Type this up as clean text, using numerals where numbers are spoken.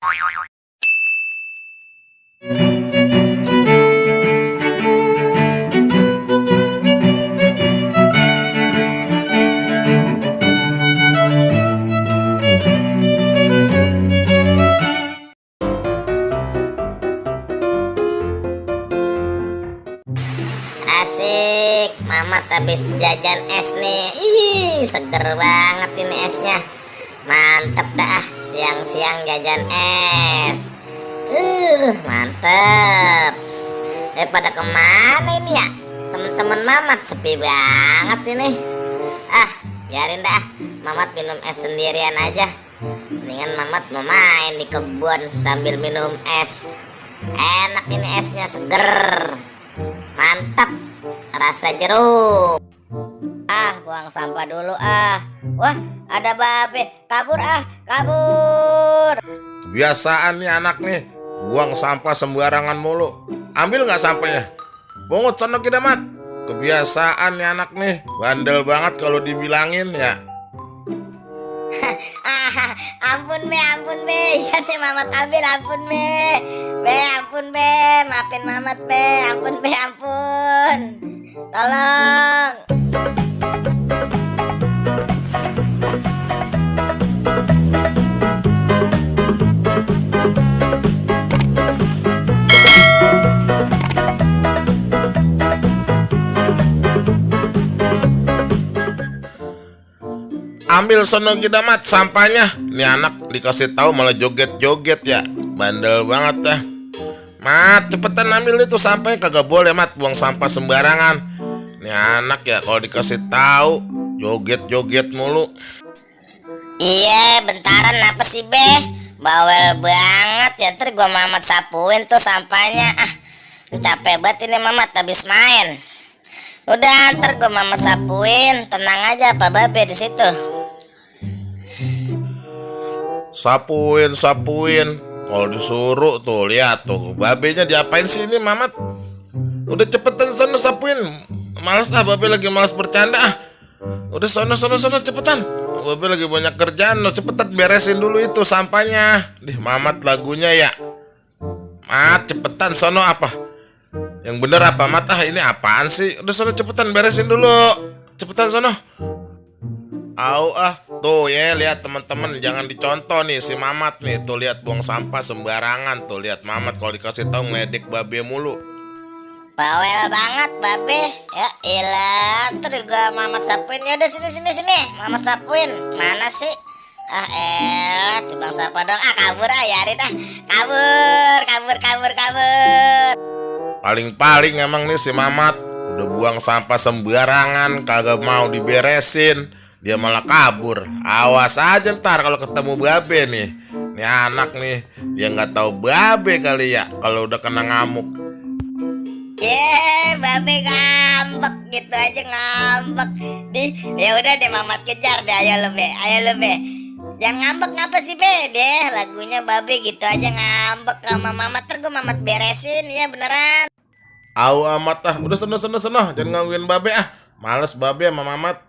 Asik, Mamat habis jajan es nih. Ih, seger banget ini esnya. Mantep dah, siang-siang jajan es. Mantep. Pada kemana ini ya? Temen-temen Mamat sepi banget ini. Biarin dah, Mamat minum es sendirian aja. Mendingan Mamat mau main di kebun sambil minum es. Enak ini esnya, seger. Mantap, rasa jeruk. Buang sampah dulu. Wah, ada babe. Kabur, kabur. Kebiasaan nih anak nih, buang sampah sembarangan mulu. Ambil nggak sampahnya? Pungut sono kita, Mat. Kebiasaan nih anak nih, bandel banget kalau dibilangin ya. Ampun be, ya nih Mamat ambil, ampun be, ampun be, maafin Mamat be, ampun, tolong. Ambil sono kita, Mat, sampahnya. Nih anak dikasih tahu malah joget-joget ya. Bandel banget ya. Mat, cepetan ambil itu sampahnya, kagak boleh, Mat, buang sampah sembarangan. Nih anak ya kalau dikasih tahu joget-joget mulu. Iya, bentaran apa sih be? Bawel banget ya, ntar gua Mamat sapuin tuh sampahnya. Capek banget ini Mamat habis main. Udah, ntar gua Mamat sapuin, tenang aja, apa babe di situ. Sapuin. Kalau disuruh tuh, lihat tuh, babenya diapain sih ini Mamat? Udah cepetan sono sapuin. Males babe lagi malas bercanda. Udah sono cepetan. Babe lagi banyak kerjaan, lo cepetan beresin dulu itu sampahnya. Mamat lagunya ya. Mat, cepetan sono apa? Yang bener apa, Mat? Ini apaan sih? Udah sono cepetan beresin dulu. Cepetan sono. Tuh ya, lihat teman-teman, jangan dicontoh nih si Mamat nih. Tuh lihat buang sampah sembarangan. Tuh lihat Mamat kalau dikasih tahu ngeledek babe mulu. Bawel banget babe. Ya ilah, ntar gua Mamat sapuin. Ya udah sini. Mamat sapuin. Mana sih? Timbang sampah dong. Kabur Yarin Kabur. Paling emang nih si Mamat udah buang sampah sembarangan, kagak mau diberesin. Dia malah kabur. Awas aja ntar kalau ketemu babe nih. Nih anak nih, dia nggak tahu babe kali ya kalau udah kena ngamuk. Babe ngambek gitu aja, ngambek. Ya udah deh Mamat kejar deh, ayo lo be. Jangan ngambek ngapa sih be? Deh lagunya babe gitu aja ngambek sama Mamat, ntar gue Mamat beresin ya beneran. Amat udah sono. Jangan gangguin babe Males babe sama Mamat.